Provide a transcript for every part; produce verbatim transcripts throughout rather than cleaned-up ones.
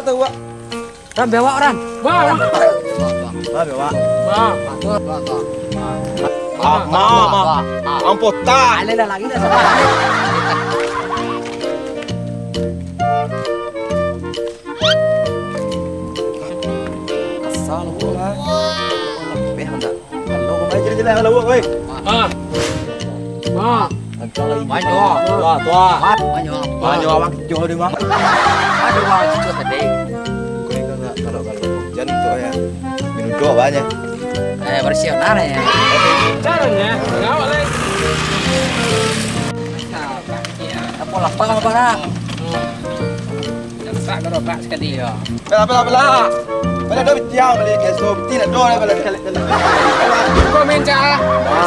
Ran, bewak, Ran. Bang. Bang, bewak. Bang. Ah, ma, ma. Ang potah. Aleh lah, lagi dah sabar. Asal lah. Beh, handak. Kalau kau main jelek-jelek, kalau buat, weh. Ah. Ah. Banyak. Wah, tuah. Banyak. Banyak, abang kecoh dia, bang. Aduh, bang, kecoh tadi. Kau ni kalau, kalau, kalau hujan tu, ya, minum doh banyak. Eh, bersih benar, ya. Caranya, ngawak, leh. Apa lapang, apa nak? Dak sak gerobak sakali yo. Bela, bela, bela. Bela do bitiang bali keso, beti nak do lah bela kali. Kau main cak ah.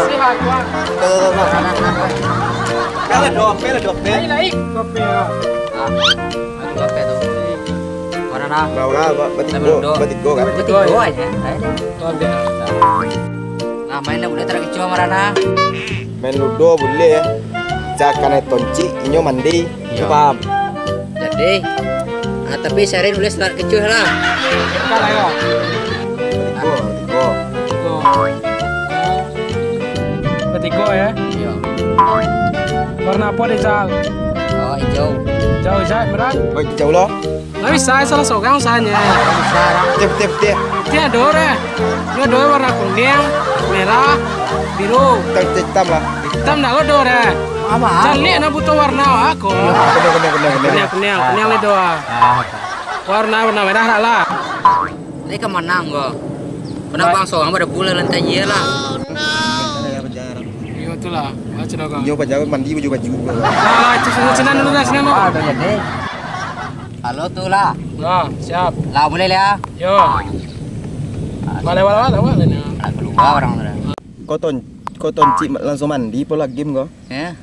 Sihat gua. Bela do, bela do, bela. Lain, lain. Kopi yo. Ah, aku kopi tu. Mana nah? Berapa, berapa? Bertigo, bertigo kan? Bertigo aja. Ayo deh. Kau ambil. Nah, main dah buliah taruih kicuah marana. Main ludo buliah. Cak kanai toncik, inyo mandi. Iyo. Paham? Jadi, ah, tapi sehari nulis surat kicuah lah. Bukan lah, yo. Batigo, batigo. Batigo. Batigo, yo? Iyo. Warna apo deh, Jal? Oh, hijau. Hijau, Jal, berat? Oh, hijau lo. Ndak bisa, salah sorang usahanya. Putiah, putiah, putiah. Putiah ado, deh. Nyo ado warna kuniang, merah, biru. Hitam, hitam, hitam lah. Hitam ndak ado, deh. Caliak nak butuh warna, wah, ko. Kuniang, kuniang, kuniang, kuniang. Kuniang, kuniang, kuniang le doa. Ah. Warna, warna merah dak lah. Ini ka manang ko. Pernah bang sorang pada bulan lantai iya lah. Iyo tu lah. Baca dah kau. Iyo, pajabat mandi baju-baju. Ah, itu sinan, sinan dulu dah, sinan dulu. Ah, dah jadi. Halo, tu lah. Lah, siap. Lah, buliah lah. Yo. Balai-balai lah, balai ni. Lah, kalua urang tu dah. Kau ton-, kau toncik langsung mandi, pola game kau? Ya.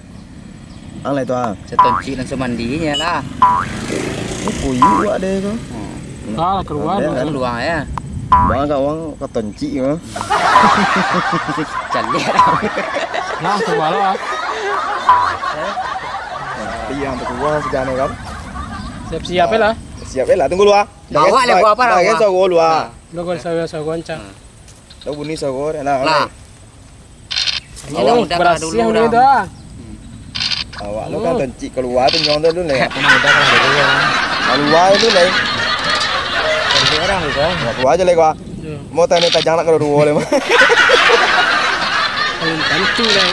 Ang lah itu, ah. Satoncik langsung mandi je lah. Oh, kuyuak deh tu. Hmm. Ah, kalua. Ada kan? Kalua, ya. Bang, kau ang kau toncik kau. Caliak lah. Nah, kalua lah. Tapi yang terkeluar sejane kan? Siap-siap lah. Siap lah, tunggu lu ah. Bawa lah, gua apa, dah, gua? Kan sawo lu ah. Nah. Lo gua sawo, sawo goncang. Hmm. Lo bunyi sawo, nah. Lah. Ini dah mudah berasih dulu dah. Awak lo kan toncik kalua tu nyong tu dulu, Lek. Kalua dulu, Lek. Kalua aja, Lek, gua. Yo. Mau tanya tajang nak kalau duo, Lek. Paling tentu, Lek.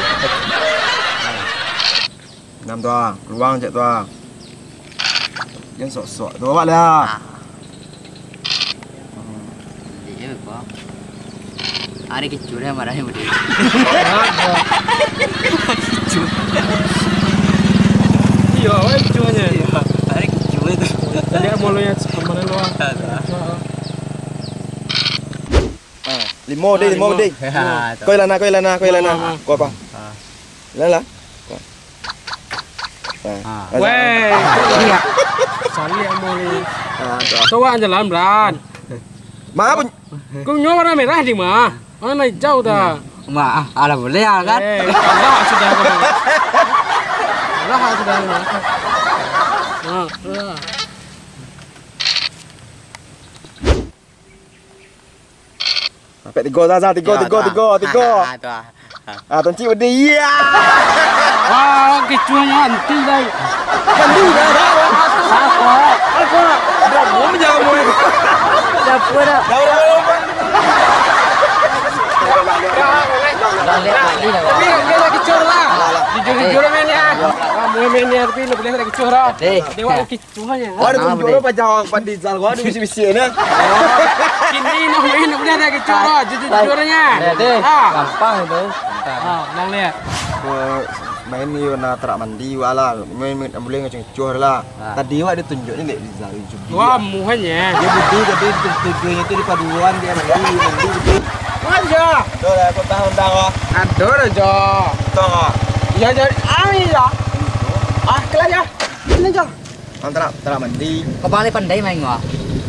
Enam tu ah, kalua cak tu ah. Jan sok-sok tu awak lah. Ah. Iyo, Pak. Ari kicuah dah marah ni, Budi. Kicuah. Iyo, awak kicuahnya. Iyo, ari kicuah tu. Tadi mulanya mana lu ah? Ah, limo deh, limo deh. Kau ilana, kau ilana, kau ilana. Kau apa? Ilana lah. Kau. Ah. Weh. Iya. Caliak ambo ni. Ah, tu. Coba aja lah, Bran. Ma, pun. Kau nyawa warna merah di ma? Warna hijau dah. Ma, ah, alah boleh ya kan? Eh, kalah sudah kau. Kalah sudah kau. Ah, ah. Sampai tigo, Zal, Zal, tigo, tigo, tigo, tigo. Ah, tu ah. Ah, toncik pedih. Iya. Wah, kicuahnya anti, Zal. Anti, Zal. Apa? Apa? Udah, gua menjamu itu. Siapa dah? Dah, dah, dah, dah. Dah, dah, dah. Tapi, tapi lagi cor lah. Jujur-jujur main ya. Kamu main ya, tapi lebih lagi cor lah. Eh. Dewa, oke. Cuma ya. Oh, ada tunjuk lo pajak Pandai Zal, gua ada bisi-bisi ni. Kini nak main, nak boleh ada kecoh, jujur-jujurnya. Ada deh. Ah. Gampang itu. Ah, nang lihat. Main ni warna tarak mandi, wak lah. Main, main boleh ngacung-ngacung lah. Ah. Tadi wak ada tunjuk ni, dek Zal, YouTube. Wah, muhanya. Dia budi tadi tu-, tujuannya tu di paduan, dia mandi, mandi, mandi. Aja. Tuh lah, aku tahu dah, wak. Aduh, Jo. Tuh. Ya, jadi, ah, iya. Ah, kelar ya. Ini, Jo. Ang tarak, tarak mandi. Kau paling pandai main, wah.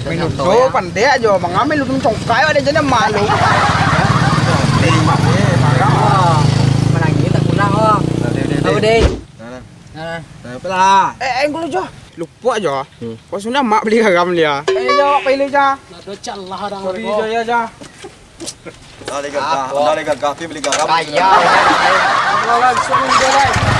Main ludo pandai aja, mangambil ludo congkai ada jadi malu. Pandai, mak, eh, marah. Wah, menangis tak pulang, wah. Udah, udah, udah. Tahu deh. Nah, nah. Nah, nah. Nah, apa lah? Eh, eh, dulu, Jo. Lupo ajo. Hmm. Kok sudah mak beli garam dia. Eh, jo, pilih ja. Lah, do calah dah. Sorry, jo, ya, ja. Dah lagi gagah, dah lagi gagah, tapi beli garam. Kaya. Langsung je, guys.